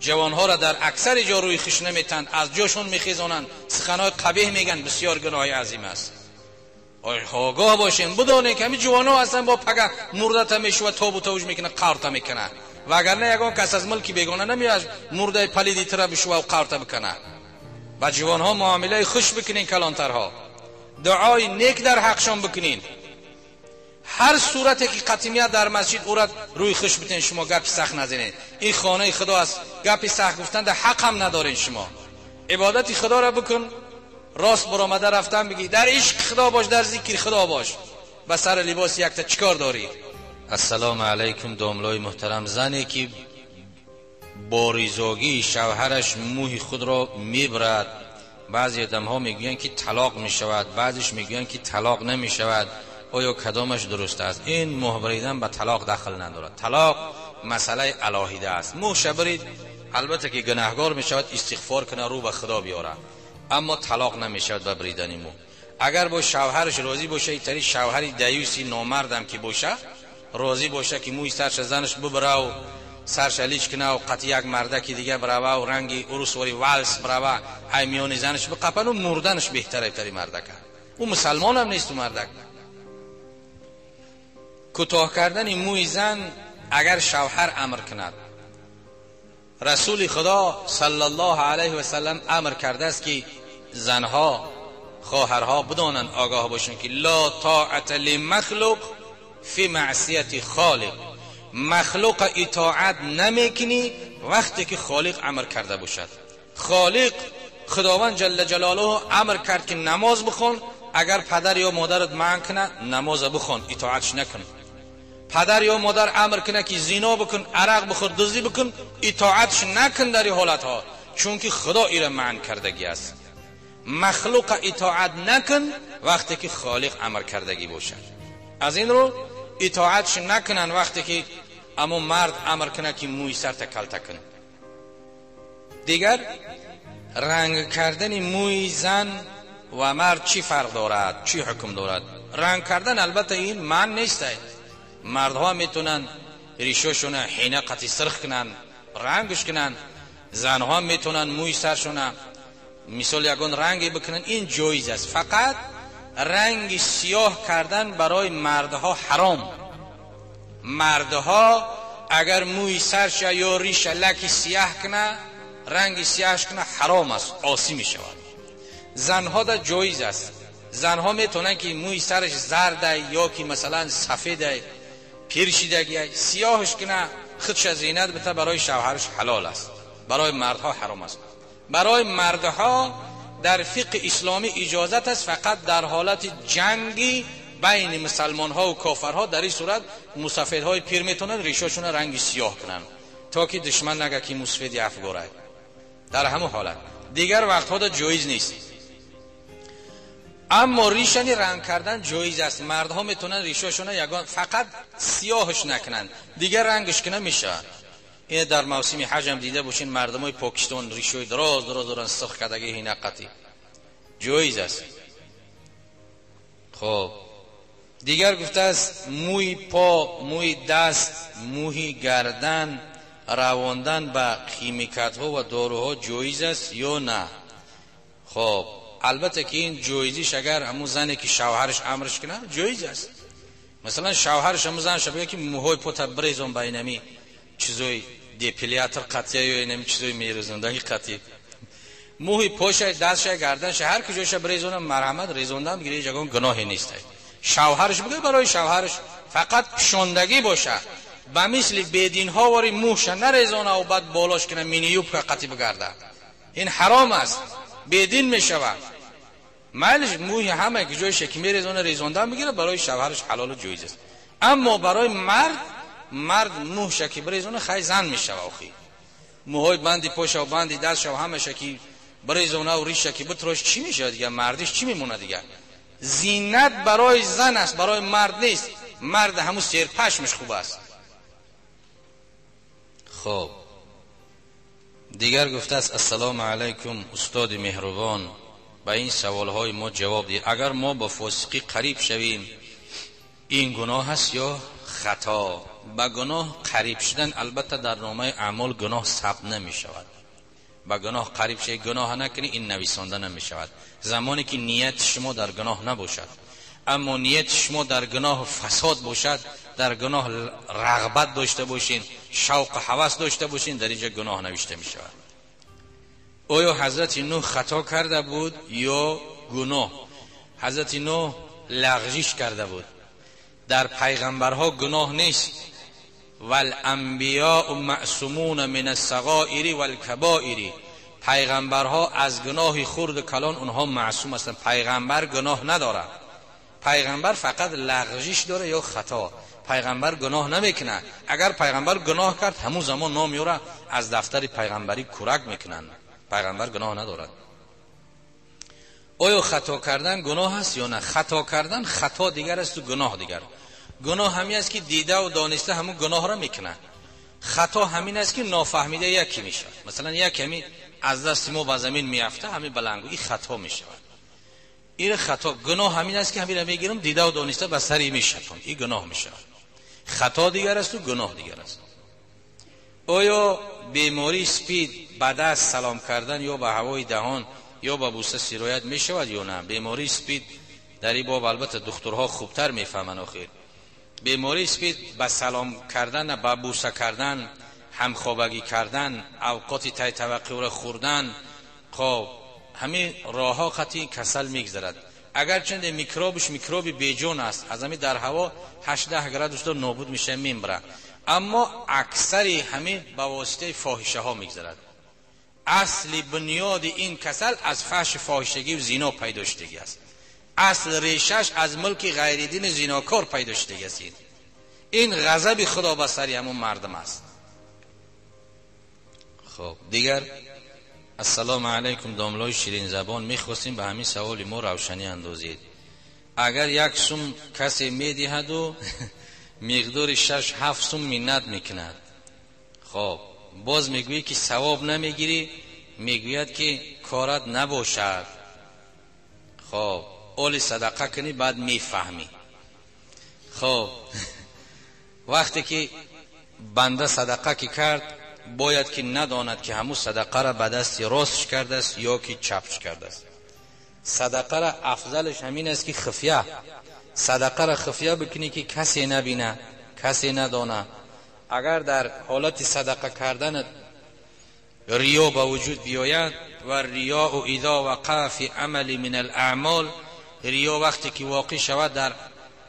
ҷавонҳоро дар аксари ҷо рӯи хуш наметанд, аз ҷошон мехезонанд, суханҳои қабеҳ мегӯянд. Бисёр гуноҳи азим аст. Огоҳ бошем, бидонем ки ҳамин ҷавонҳо ҳастанд, бо пага мурдата мешува, тобу тавуж мекунад, қарта мекунад. Вагарна ягон кас аз мулки бегона намеояд мурдаи палиди тира бишува ва қарта бикунад. Ба ҷавонҳо муомилаи хуш бикунен, калонтарҳо дуои нек дар ҳақшон бикунен. Ҳар сурате ки қатимият дар масҷид ӯра рӯи хуш битен, шумо гапи сахт назанед. Ин хонаи худо аст, гапи сахт гуфтан дар ҳақ ҳам надорен. Шумо ибодати худоро бикун, рост баромада рафтан бигӣ, дар ишқи худо бош, дар зикри худо бош. Ба сари либоси якта чикор дорӣ? Ассалому алайкум, домлои муҳтарам. Зане ки бо ризогии шавҳараш мӯҳи худро мебарад, баъзе одамҳо мегӯянд ки талоқ мешавад, баъзеш мегӯянд ки талоқ намешавад. Оё кадомаш дуруст аст? Ин мӯҳ бридан ба талоқ дахл надорад. Талоқ масъалаи алоҳида аст. Мӯҳша брид, албатта ки гунаҳгор мешавад, истиғфор кунад, рӯ ба худо биёрад, аммо талоқ намешавад ба бридани мӯ. Агар бо шавҳараш розӣ боша, итари шавҳари даюси номардам ки боша, розӣ боша ки мӯи сарша занаш бибраву сарша лич кунаву қати як мардаки дига бравау ранги урусвори валс брава, ай миёни занаш биқапану мурданаш беҳтара итари мардака. Ӯ мусалмонам нест, ӯ мардак. Кӯтоҳ кардани мӯи зан агар шавҳар амр кунад, расули худо саллаллоҳу алайҳи васаллам амр кардааст ки занҳо, хоҳарҳо бидонанд, огоҳ бошанд ки ла тоата лимахлуқ фи маъсияти холиқ. Махлуқа итоат намекунӣ вақте ки холиқ амр карда бошад. Холиқ худованд ҷалла ҷалолуҳу амр кард ки намоз бихон. Агар падар ё модарат манъ кунад, намоза бихон, итоатш накун. Падар ё модар амр кунад ки зино бикун, арақ бихӯр, дуздӣ бикун, итоатш накун дар ин ҳолатҳо, чунки худо ира манъ кардагӣ аст. Махлуқа итоат накун вақте ки холиқ амр кардагӣ бошад. Аз ин рӯ итоатш накунанд вақте ки аммо мард амр кунад ки мӯи сарта калта кун. Дигар ранг кардани мӯи зан ва мард чӣ фарқ дорад, чӣ ҳукм дорад? Ранг кардан албатта ин манъ нест. Мардҳо метавонанд ришошона ҳина қати сирх кунанд, рангш кунанд. Занҳо метавонанд мӯи саршона мисол ягон ранге бикунанд, ин ҷоиз аст. Фақат ранги сиёҳ кардан барои мардҳо ҳаром. Мардҳо агар мӯи сарша ё риша лаки сиёҳ куна, ранги сиёҳш куна, ҳаром аст, осӣ мешавад. Занҳо да ҷоиз аст. Занҳо метавонанд ки мӯи сараш зарда ё ки масалан сафеда, пиршидагия, сиёҳш куна, худша зинат бита, барои шавҳараш ҳалол аст. Барои мардҳо ҳаром аст. Барои мардҳо дар фиқҳи исломӣ иҷозат аст фақат дар ҳолати ҷанги байни мусалмонҳо ва кофарҳо. Дар ин сурат мусафедҳои пир метавонанд ришошона ранги сиёҳ кунанд, то ки душман нага ки мусафеди афгорад. Дар ҳамон ҳолат дигар вақтҳо да ҷоиз нест. Аммо ришани ранг кардан ҷоиз аст. Мардҳо метавонанд ришошона ягон фақат сиёҳш накунанд, дигар рангш куна мешавад. Ин дар мавсими ҳаҷам дида бошин, мардумои Покистон ришои дароз дароз доранд, сирх кардаги ҳинақати, ҷоиз аст. Хоб, дигар гуфтааст мӯи по, мӯи даст, мӯҳи гардан равондан ба химикатҳо ва доруҳо ҷоиз аст ё на? Хоб, албатта ки ин ҷоизиш агар ҳамун зане ки шавҳараш амрш кунад, ҷоиз аст. Масалан шавҳараш ҳамун занша бигӯяд ки мӯҳои пота бирезон ба инами чизои депилятор қатъия ё инами чизои мерезондаги қатъи, мӯҳи поша, дастша, гарданша, ҳар куҷоша бирезонам, марҳамат, резондам гири, ягон гуноҳе нест. Шавҳараш бигӯяд, барои шавҳараш фақат пишондагӣ боша, ба мисли бединҳо вори мӯҳша нарезонаву баъд болош куна, миниюбка қатъи бигарда, ин ҳаром аст, бедин мешавад. Майлиш мӯҳи ҳама ки ҷойша ки мерезона, резондан бигирад, барои шавҳараш ҳалолу ҷоиз аст. Аммо барои мард, мард мӯҳша ки бирезона, хай зан мешава. Охи мӯҳои банди поша, банди дастша, ҳамаша ки бирезонаву риша ки битрош, чӣ мешавад дигар? Мардиш чӣ мемонад дигар? Зинат барои зан аст, барои мард нест. Мард ҳамун серпашмаш хуб аст. Хоб, дигар гуфтааст: ассалому алайкум, устоди меҳрубон, ба ин саволҳои мо ҷавоб диҳед. Агар мо ба фосиқӣ қариб шавем, ин гуноҳ аст ё хато? ба гуноҳ қариб шудан албатта дар номаи аъмол гуноҳ сабт намешавад. Ба гуноҳ қариб шавӣ, гуноҳ накунӣ, ин нависонда намешавад. Замоне ки нияти шумо дар гуноҳ набошад. Аммо нияти шумо дар гуноҳ фасод бошад, дар гуноҳ рағбат дошта бошин, шавқ ва ҳавас дошта бошин, дар инҷо гуноҳ навишта мешавад. Оё ҳазрати Нӯҳ хато карда буд ё гуноҳ? Ҳазрати Нӯҳ лағжиш карда буд. Дар пайғамбарҳо гуноҳ нест. والانبیاء معصومون من الصغائر والکبائر. پیغمبرها از گناه خرد و کلان اونها معصوم هستند. پیغمبر گناه نداره. پیغمبر فقط لغزش داره یا خطا. پیغمبر گناه نمیکنه. اگر پیغمبر گناه کرد همون زمان نام یورا از دفتر پیغمبری کرک میکنن. پیغمبر گناه ندارد. آیا خطا کردن گناه است یا نه؟ خطا کردن خطا دیگر است و گناه دیگر. گناه همین است که دیده و دانسته همون گناه را میکنه. خطا همین است که نافهمیده یکی میشود. مثلا یک همین از دست ما به زمین میافته، همین بلنگو، این خطا میشود. این خطا. گناه همین است که همین را میگیرم دیده و دانسته به سری میشپم، این گناه میشود. خطا دیگر است و گناه دیگر است. آیا بیماری سپید به دست سلام کردن یا به هوای دهان یا به بوسه سرایت میشود یا نه؟ بیماری سپید در این باب البته دکترها خوبتر میفهمند. آخر بیماری سپید به سلام کردن، به بوسه کردن، همخوابگی کردن، اوقات تای توقع را خوردن، خب همین راهها قطعی کسل میگذرد. اگرچه میکروبش میکروبی بیجون است، از همین در هوا 18 گرادش نابود میشه میمره، اما اکثری همین به واسطه فاحشه ها میگذرد. اصل بنیاد این کسل از فحش، فاحشگی و زینا پیدا شدگی است. اصل ریشش از ملک غیر دین زیناکار پیدا شدگی است. این غضب خدا به سر همون مردم است. خب دیگر، السلام علیکم داملای شیرین زبان، میخواستیم به همین سوال ما روشنی اندازید. اگر یک سوم کسی میدهد و مقدار 6-7 سوم منت میکند، خب باز میگویی که ثواب نمیگیری، میگوید که کارت نباشد. خب اولی صدقه کنی بعد میفهمی. خب وقتی که بنده صدقه که کرد باید که نداند که همون صدقه را به دست راستش کرده است یا که چپش کرده است. صدقه را افضلش همین است که خفیه، صدقه را خفیه بکنی که کسی نبینه، کسی ندانه. اگر در حالت صدقه کردن ریا به وجود بیاید و ریا و اذا وقع فی عمل من الاعمال، ریا وقتی که واقع شود در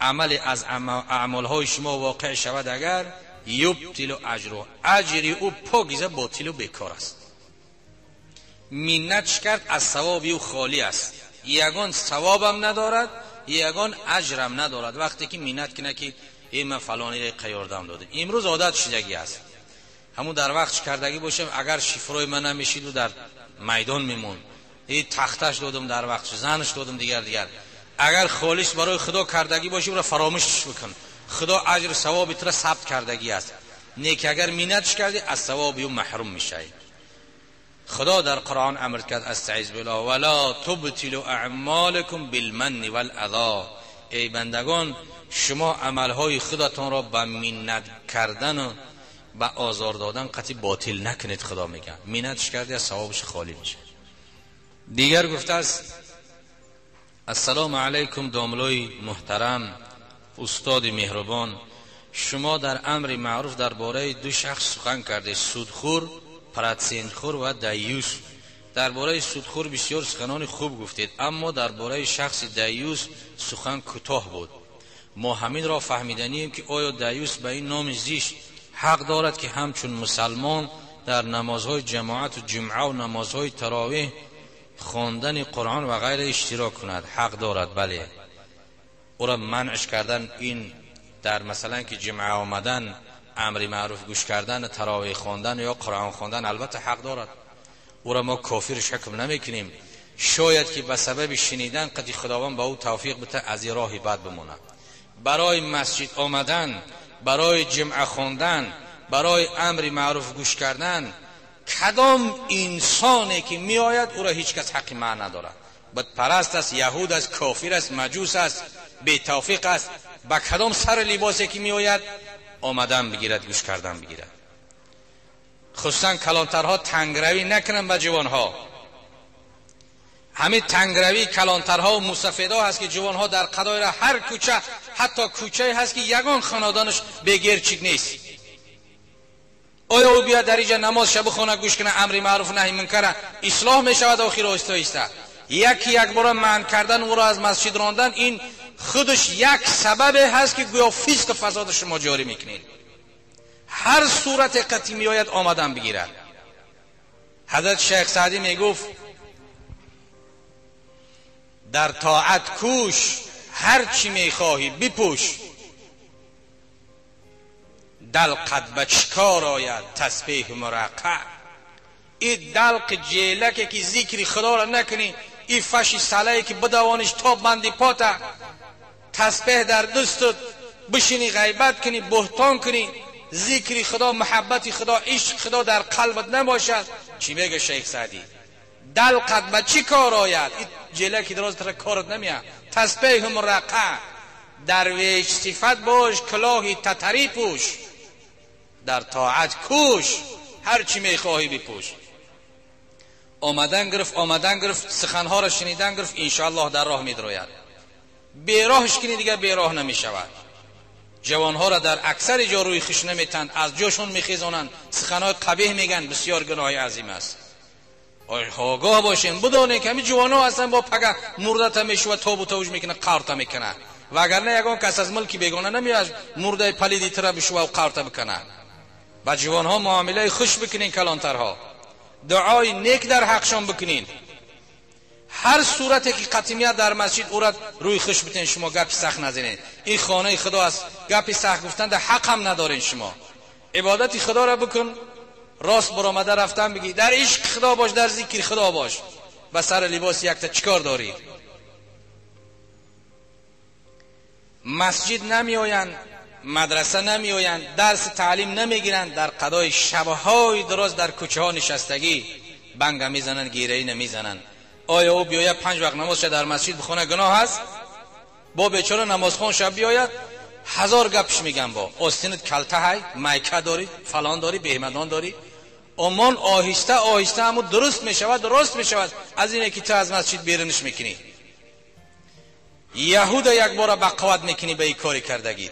عمل از اعمالهای شما واقع شود، اگر یبطل اجره، اجر او پاکیزه باطل و بیکار است. منتش کرد از ثواب او خالی است، یگان ثوابم ندارد، یگان اجرم ندارد. وقتی که منت کنه که ای من فلانی را قیاردم داده، امروز عادت شدگی است، همون در وقت کردگی باشم، اگر شفرای من نمیشید و در میدان میمون، ای تختش دادم در وقت، زنش دادم، دیگر دیگر. اگر خالص برای خدا کردگی باشی او را فراموشش بکن، خدا اجر ثواب تو را ثبت کردگی است. نیک اگر منتش کردی از ثواب او محروم میشی. خدا در قرآن امر کرد، استعیذ بالله، ولا تبطلوا اعمالکم بالمن والاذى. ای بندگان، شما عملهای خودتان را به منت کردن و به آزار دادن قطعی باطل نکنید. خدا میگه منتش کردی از ثوابش خالی میشه. دیگر گفته است السلام علیکم داملای محترم، استاد مهربان، شما در امر معروف درباره دو شخص سخن کرده، سودخور، پرتسنخور و دیوس. درباره سودخور بسیار سخنان خوب گفتید، اما درباره شخص دیوس سخن کوتاه بود. ما همین را فهمیدنیم که آیا دیوس به این نام زیشت حق دارد که همچون مسلمان در نمازهای جماعت و جمعه و نمازهای تراویح خواندن قرآن و غیره اشتراک کند؟ حق دارد، بله. او را منعش کردن این در مثلا که جمعه آمدن، امر معروف گوش کردن، تراویح خواندن یا قرآن خواندن، البته حق دارد. او را ما کافرش حکم نمیکنیم. شاید که به سبب شنیدن قدی خداوند به او توفیق بده از این راه بد بماند. برای مسجد آمدن، برای جمعه خواندن، برای امر معروف گوش کردن، کدام انسانی که می آید او را هیچ کس حق ما ندارد. بت پرست است، یهود است، کافر است، مجوس است، بی توفیق است، با کدام سر لباسی که می آید آمدن بگیرد، گوش کردن بگیرد. خصوصا کلانترها تنگروی نکنن به جوانها. همین تنگروی کلانترها و موسفیدها هست که جوانها در قدای را هر کوچه، حتی کوچه هست که یگان خاندانش بگیرچیک نیست، آیا او بیاد در اینجا نماز شب خونه گوش کنه، امر معروف نهی منکر اصلاح میشود آخر آهسته آهسته. یکی یک بار منع کردن او را از مسجد راندن، این خودش یک سبب هست که گویا فسق فساد شما جاری میکنید. هر صورت قطعی میآید آمدن بگیرد. حضرت شیخ سعدی میگفت در طاعت کوش، هر چی میخواهی بپوش، دلقت به چکار آید تسبیح مرقع. این دلق جیلکه که ذکر خدا را نکنی، این فش سلهی که بدوانش تا بندی پاتا، تسبیح در دستت بشینی غیبت کنی، بهتان کنی، ذکر خدا، محبت خدا، عشق خدا در قلبت نباشد. چی میگه شیخ سعدی؟ دلقت به چی کار آید؟ این جیلکی دراز تر کارت نمیاد. تسبیح مرقع، درویش صفت باش، کلاهی تتری پوش، در طاعت کوش، هر چی میخواهی بپوش. آمدن گرفت، آمدن گرفت، سخنها را شنیدن گرفت، انشاءالله در راه میدروید. بیراهش کنی دیگه بیراه نمیشود. جوانها را در اکثر جا روی خوش نمیتند، از جاشون میخیزانند، سخنهای قبیح میگن، بسیار گناه عظیم است. آگاه باشین، بدانید که همین جوانها هستن با پگه مرده میشود، تاب و تاوج میکنه، قارته میکنه. وگرنه یگان کس از ملکی بیگانه نمیاد مرده پلیدی تر بشوه و قارته بکنه. با جوانها معامله خوش بکنین، کلانترها دعای نیک در حقشان بکنین. هر صورتی که قطیمیت در مسجد او را روی خوش بتین، شما گپی سخت نزنین. این خانه خدا است، گپی سخت گفتن در حق هم ندارین. شما عبادت خدا را بکن، راست برآمده رفتن بگی، در عشق خدا باش، در ذکر خدا باش. به سر لباس یک تا چیکار داری؟ مسجد نمی آیند، مدرسه نمی آیند، درس تعلیم نمیگیرند، در قضای شبهای دراز در کوچه ها نشستگی بنگ میزنند، گیره نمیزنند. آیا او بیاید 5 وقت نماز در مسجد بخونه گناه است؟ با بیچاره نمازخوان شب بیاید 1000 گپش میگن، با آستینت کلته های، مایکه داری، فلان داری، بهمدان داری. امان آهسته آهسته همون درست میشود، درست میشود از اینه که تو از مسجد بیرونش میکنی. یهود یک بار بقوت میکنی به این کاری کردگی.